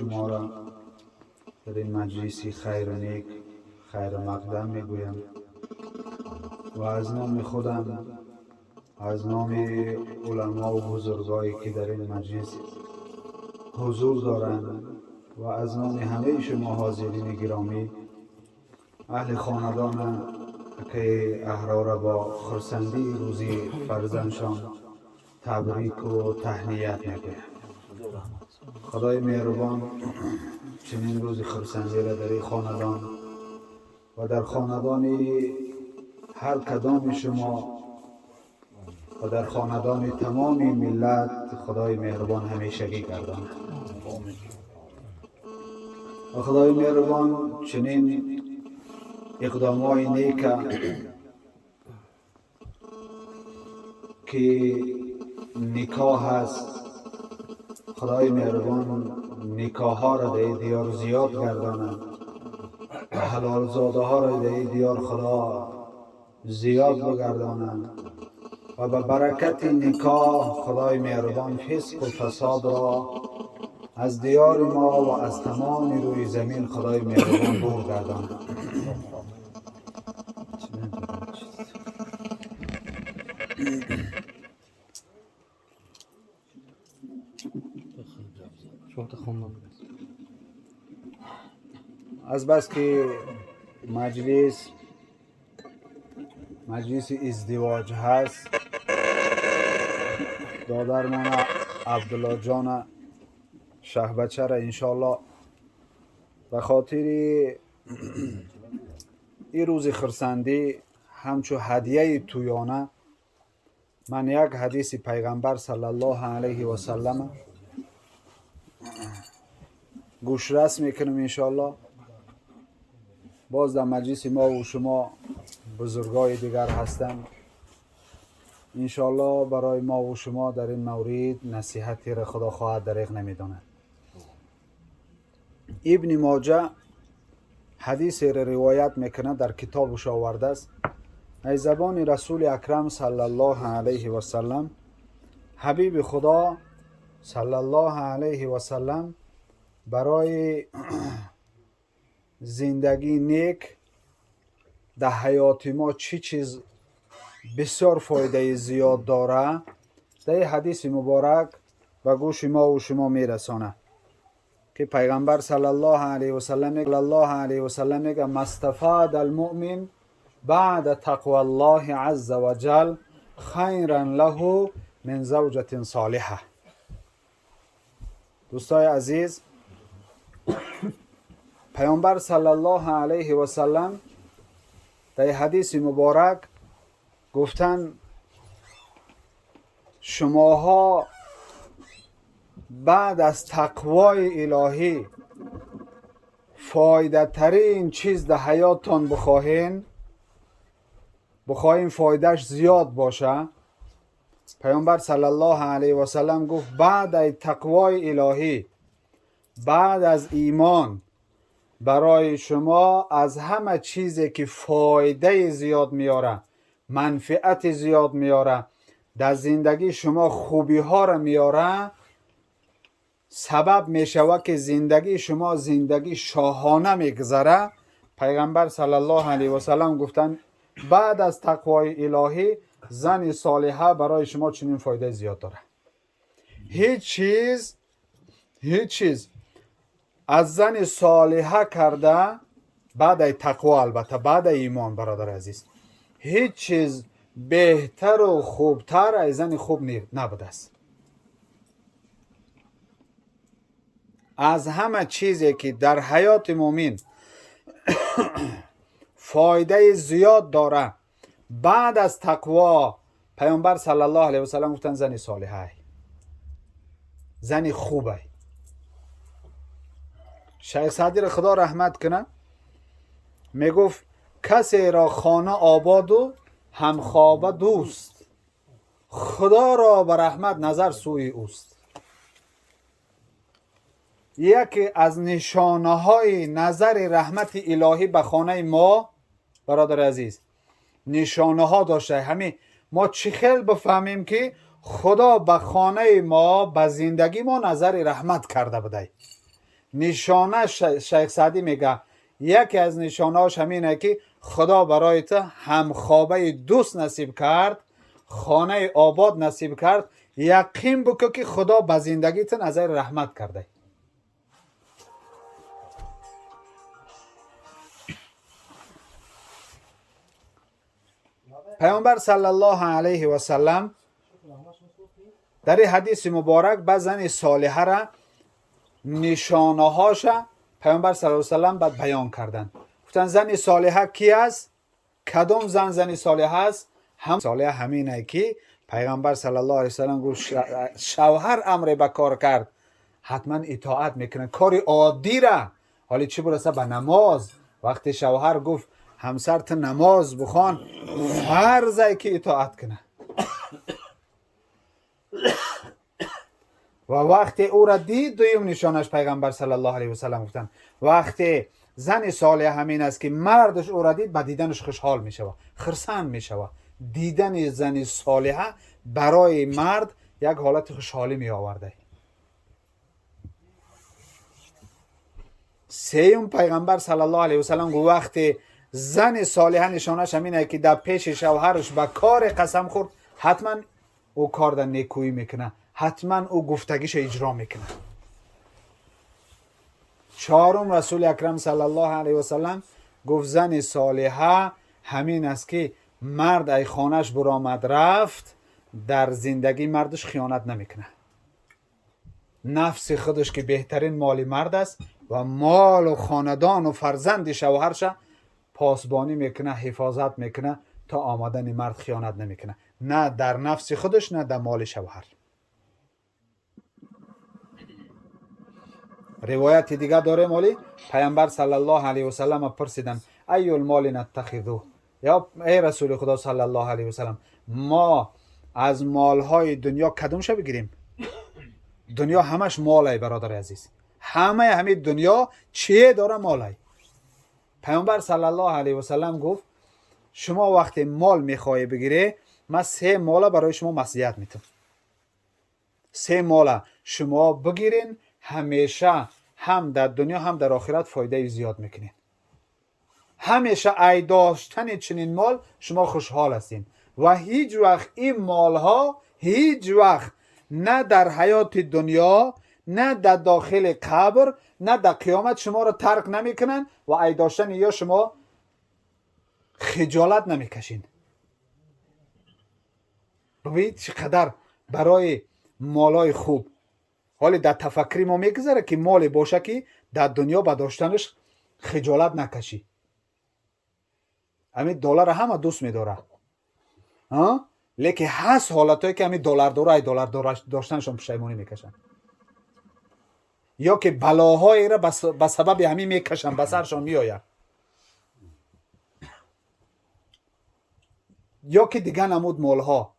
شما را در این مجلس خیر و نیک خیر مقدم میگویم و از نام خودم، از نام علما و بزرگایی که در این مجلس حضور دارند و از نام همه شما حاضرین گرامی، اهل خاندان که احرار با خرسندی روزی فرزندشان تبریک و تهنیت میگویم. خدای مهربان چنین روز خرسندی را در این خاندان و در خاندان هر کدام شما و در خاندان تمام ملت خدای مهربان همیشگی گرداند. و خدای مهربان چنین اقدامای نیک که نکاح است، خدای مهربان نکاح ها را در دیار زیاد گرداند و حلال زاده ها را در دیار خدا زیاد بگرداند و به برکت نکاح خدای مهربان فسق و فساد را از دیار ما و از تمام روی زمین خدای مهربان دور گرداند. از بس که مجلس ازدواج هست، دادرمان عبدالله جان شهبچه را انشالله به خاطر این روز خرسندی همچو هدیه تویانه من یک حدیث پیغمبر صلی الله علیه و سلم گوش رس میکنم انشالله. باز در مجلس ما و شما بزرگای دیگر هستند، انشالله برای ما و شما در این مورد نصیحتی را خدا خواهد دریغ نمیداند. ابن ماجه حدیث را روایت میکنه، در کتابش آورده است، از زبان رسول اکرم صلی الله علیه و سلم، حبیب خدا صلی الله علیه و سلم برای زندگی نیک در حیات ما چی چیز بسیار فایده زیاد داره، در حدیث مبارک به گوش ما و شما میرسانه که پیغمبر صلی الله علیه و سلم میگه مستفاد المؤمن بعد تقوى الله عز وجل خیرا له من زوجة صالحه. دوستای عزیز، پیامبر صلی الله علیه و سلم در حدیث مبارک گفتن شماها بعد از تقوای الهی فایده ترین چیز در حیاتتان بخواهین فایدهش زیاد باشه. پیامبر صلی الله علیه و سلم گفت بعد از تقوای الهی، بعد از ایمان، برای شما از همه چیزی که فایده زیاد میاره، منفعت زیاد میاره، در زندگی شما خوبی ها را میاره، سبب میشود که زندگی شما زندگی شاهانه میگذره. پیغمبر صلی الله علیه و سلم گفتن بعد از تقوای الهی زن صالحه برای شما چنین فایده زیاد داره. هیچ چیز از زن صالحه کرده بعد از تقوا، البته بعد از ایمان، برادر عزیز، هیچ چیز بهتر و خوبتر از زن خوب نبوده است. از همه چیزی که در حیات مؤمن فایده زیاد داره بعد از تقوا، پیامبر صلی الله علیه و سلم گفتن زن صالحه، زن خوبه. شیخ سعدی را خدا رحمت کنه، میگفت کسی را خانه آباد و همخوابه دوست، خدا را به رحمت نظر سوی اوست. یکی از نشانه های نظر رحمت الهی به خانه ما برادر عزیز نشانه ها داشته. همین ما چی خیل بفهمیم که خدا به خانه ما، به زندگی ما نظر رحمت کرده بوده. نشانه شیخ سعدی میگه یکی از نشانهاش همینه که خدا برای تو همخوابه دوست نصیب کرد، خانه آباد نصیب کرد، یقین بکن که خدا به زندگی تو نظر رحمت کرده. پیامبر صلی الله علیه و سلم در این حدیث مبارک به زن صالحه را نشانه هاش پیامبر صلی الله علیه و سلم بعد بیان کردن. گفتن زن صالحه کی است؟ کدام زن زن صالحه است؟ هم صالحه همینه که پیغمبر صلی الله علیه و سلم گفت شوهر امر به کار کرد حتما اطاعت میکنه، کار عادی را، حالی چی برسه به نماز. وقتی شوهر گفت همسر تو نماز بخوان، فرضه که اطاعت کنه. و وقتی او را دید، دویم نشانش پیغمبر صلی الله علیه و سلم گفتن وقتی زن صالح همین است که مردش او را دید، به دیدنش خوشحال می شود، خرسند می شود. دیدن زن صالحه برای مرد یک حالت خوشحالی می آورده. سیوم پیغمبر صلی الله علیه و سلم گفت وقتی زن صالحه نشانش همینه که در پیش شوهرش به کار قسم خورد، حتما او کار در نیکویی میکنه، حتما او گفتگیش اجرا میکنه. چهارم رسول اکرم صلی الله علیه و سلم گفت زن صالحه همین است که مرد ای خانهش برآمد رفت، در زندگی مردش خیانت نمیکنه. نفس خودش که بهترین مال مرد است و مال و خاندان و فرزند شوهرش پاسبانی میکنه، حفاظت میکنه تا آمدن مرد خیانت نمیکنه، نه در نفس خودش نه در مال شوهر. روایت دیگه داره مالی پیامبر صلی الله علیه و سلم پرسیدن ای المال نتخذو، یا ای رسول خدا صلی الله علیه و سلم، ما از مالهای دنیا کدومش بگیریم؟ دنیا همش ماله برادر عزیز، همه دنیا چیه داره؟ ماله. پیامبر صلی الله علیه و سلم گفت شما وقتی مال میخوای بگیری، من سه مال برای شما مصلحت میتم. سه مال شما بگیرین، همیشه هم در دنیا هم در آخرت فایده زیاد میکنین. همیشه ای داشتن چنین مال شما خوشحال هستین و هیچ وقت این مالها هیچ وقت نه در حیات دنیا، نه در داخل قبر، نه در قیامت شما را ترک نمیکنن و ای داشتن یا شما خجالت نمیکشین. ببینید چقدر برای مالای خوب. حالی در تفکری ما میگذره که مال باشه که در دنیا به داشتنش خجالت نکشی. همین دلار همه دوست میداره، لیکن هست حالتایی که همین دلار داره ای دلار داشتنشون پشیمانی میکشن، یا که بلاهایی را به سبب همین میکشن، به سرشان میآید، یا که دیگه نمود مالها.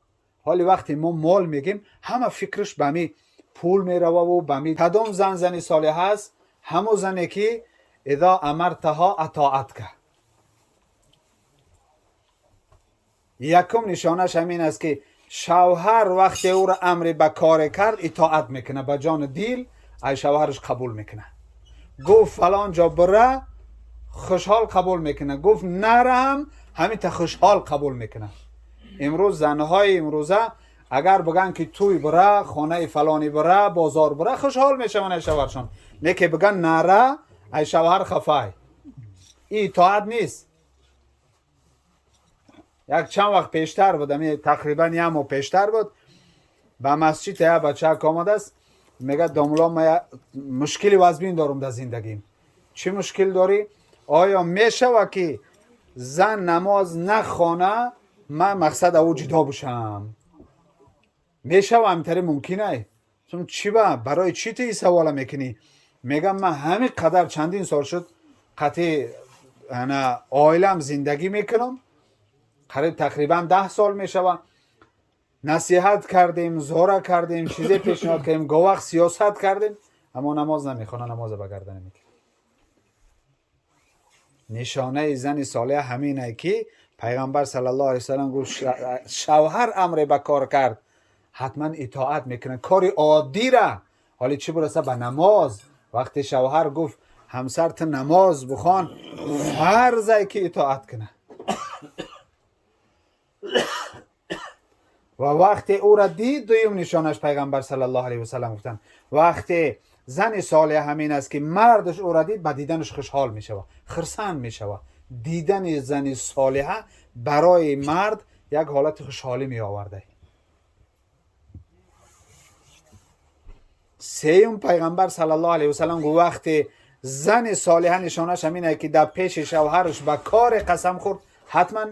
حالی وقتی ما مال میگیم همه فکرش به می پول میروه و به می کدام زن زنی صالح هست؟ همو زنی که اذا امرتها اطاعت که. یکم نشانش همین است که شوهر وقتی او را امر به کار کرد اطاعت میکنه، به جان دیل ای شوهرش قبول میکنه. گفت فلان جا بره، خوشحال قبول میکنه. گفت نرم، همین تا خوشحال قبول میکنه. امروز زنهای امروزه اگر بگن که توی بره، خانه فلانی بره، بازار بره، خوشحال میشون ای شوهرشان. نه که بگن نره، ای شوهر خفای. این اطاعت نیست. یک چند وقت پیشتر بود، تقریبا یک ماه پیشتر بود، به مسجد یک بچه آمده است، میگه داملا من مشکلی وزبین دارم در زندگیم. چی مشکل داری؟ آیا میشوه که زن نماز نخوانه من مقصد او جدا بشم؟ میشوه؟ همینطوری ممکنه؟ چون چی با برای چی تو این سوال میکنی؟ میگم من همین قدر چندین سال شد قطعی عائلم زندگی میکنم، قریب تقریبا 10 سال میشوه. نصیحت کردیم، زوره کردیم، چیزی پیشنهاد کردیم، گواه سیاست کردیم، اما نماز نمیخونه، نماز بگردن نمیکنه. نشانه زن صالح همینه که پیغمبر صلی الله علیه و سلم گفت شوهر امر به کار کرد حتما اطاعت میکنه، کار عادی را، حالی چی برسه به نماز. وقتی شوهر گفت همسر تو نماز بخوان، فرضه که اطاعت کنه. و وقتی او را دید، دویم نشانش پیغمبر صلی الله علیه و سلم گفتن وقتی زن صالح همین است که مردش او را دید، به دیدنش خوشحال می شود، خرسند می شود. دیدن زن صالحه برای مرد یک حالت خوشحالی می آورده. سیوم پیغمبر صلی الله علیه و سلم گفت وقتی زن صالحه نشانش همینه که در پیش شوهرش به کار قسم خورد، حتما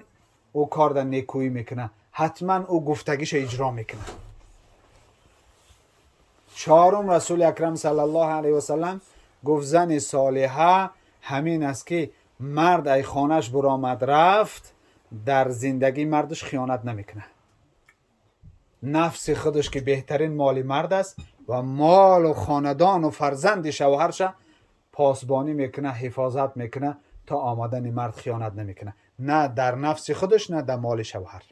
او کار در نیکویی میکنه، حتما او گفتگیش اجرا میکنه. چهارم رسول اکرم صلی الله علیه و سلم گفت زن صالحه همین است که مرد ای خانهش برآمد رفت، در زندگی مردش خیانت نمیکنه. نفس خودش که بهترین مال مرد است و مال و خاندان و فرزند شوهرش پاسبانی میکنه، حفاظت میکنه تا آمدن مرد خیانت نمیکنه، نه در نفس خودش نه در مال شوهر.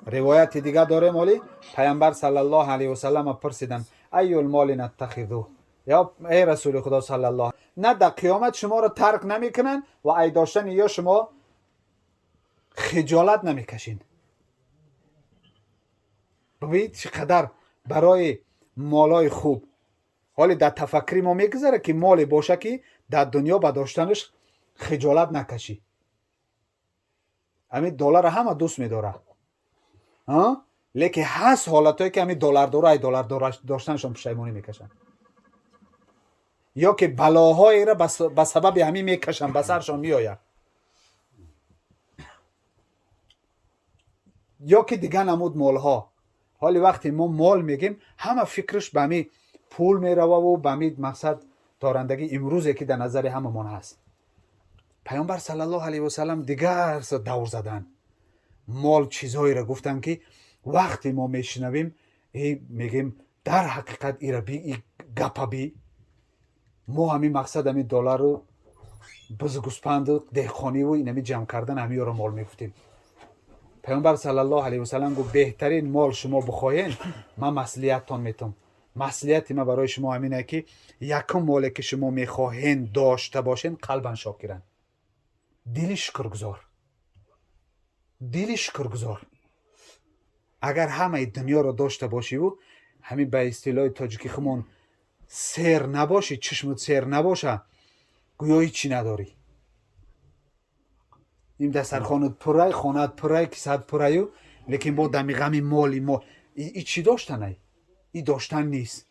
روایت دیگه داره مالی پیامبر صلی الله علیه و سلم پرسیدن ای المال نتخذو، یا ای رسول خدا صلی الله، نه در قیامت شما را ترک نمیکنن و ای داشتن یا شما خجالت نمیکشین. ببینید چقدر برای مالای خوب. حالی در تفکری ما میگذره که مال باشه که در دنیا به داشتنش خجالت نکشی. همین دلار همه دوست میداره، لیکن هست حالتایی که همین دلار داره ای دلار داشتنشون پشیمانی میکشن، یا که بلاهایی را به سبب همین میکشن، به سرشان میآید، یا که دیگه نمود مالها. حالی وقتی ما مال میگیم همه فکرش به می پول میروه و به می مقصد دارندگی امروزه که در نظر هممان هست. پیامبر صلی الله علیه و سلم دیگر دور زدن مال چیزهایی را گفتن که وقتی ما میشنویم میگیم در حقیقت ایرا بی ای گپا بی ما همین مقصد همین دلار رو بز گوسپند و دهقانی و اینمی جمع کردن همین رو مال میگفتیم. پیامبر صلی الله علیه و سلم گفت بهترین مال شما بخواین من مسئولیتتان میتم. مسئولیت ما برای شما همینه که یکم مالی که شما میخواهین داشته باشین قلبا شاکرن، دل شکرگزار، دل شکرگزار. اگر همه دنیا رو داشته باشی و همین به اصطلاح تاجیکی خمون سیر نباشی، چشمت سیر نباشه، گویا هیچی نداری. این دسترخوانت پره، خانه‌ات پره، کیسه‌ات پره، لیکن با دمی غمی مالی ما ای چی داشتنه؟ ای داشتن نیست.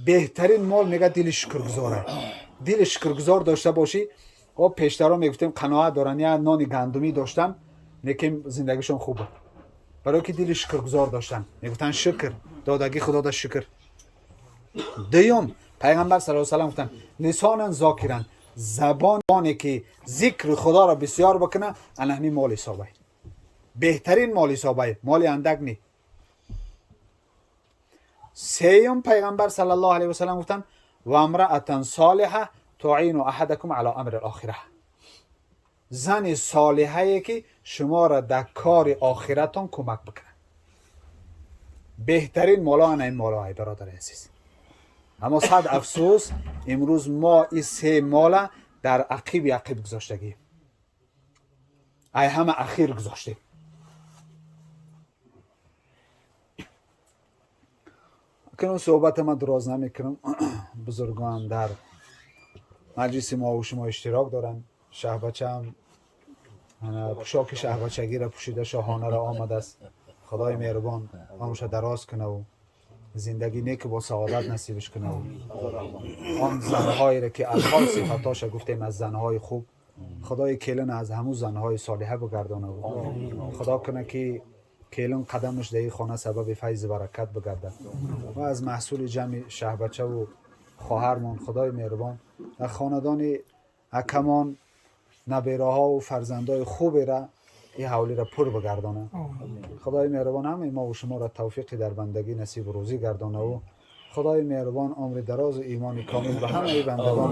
بهترین مال میگه دل شکرگزاره. دل شکرگزار داشته باشی. او پیشترا میگفتیم قناعت دارن، یا نان گندمی داشتن لیکن زندگیشون خوبه، برای که دل شکرگزار داشتن. میگفتن شکر دادگی خدا دا شکر. دیوم پیغمبر صلی الله علیه و سلم گفتن لسان ذاکرن، زبانی که ذکر خدا را بسیار بکنه الهمی مال حسابه، بهترین مال حسابه، مال اندک نی. سیوم پیغمبر صلی الله علیه و سلم گفتن و امرأة صالحه تعین احدکم علی امر الاخره، زن صالحه که شما را در کار آخرتان کمک بکنه. بهترین مالا این مالا برادر عزیز. اما صد افسوس امروز ما این سه مالا در عقیب عقیب گذاشتگیم، ای همه اخیر گذاشتیم. کنون صحبت ما دراز نمیکنم. بزرگان در مجلس ما و شما اشتراک دارن. شهبچه هم پوشاک شهبچگی را پوشیده شاهانه را آمده است. خدای مهربان عمرش دراز کنه و زندگی نیک با سعادت نصیبش کنه و آن زنهایی را که الحال صفتاش گفتیم از زنهای خوب، خدای کلن از همون زنهای صالحه بگردانه و خدا کنه که کلن قدمش در این خانه سبب فیض برکت بگرده و از محصول جمع شهبچه و خواهرمان خدای مهربان در خاندان اکمان نبیره ها و فرزندای خوبی را این حوالی را پر بگردانه. خدای مهربان همه ما و شما را توفیقی در بندگی نصیب و روزی گردانه و خدای مهربان عمر دراز و ایمان کامل به همه بندگان.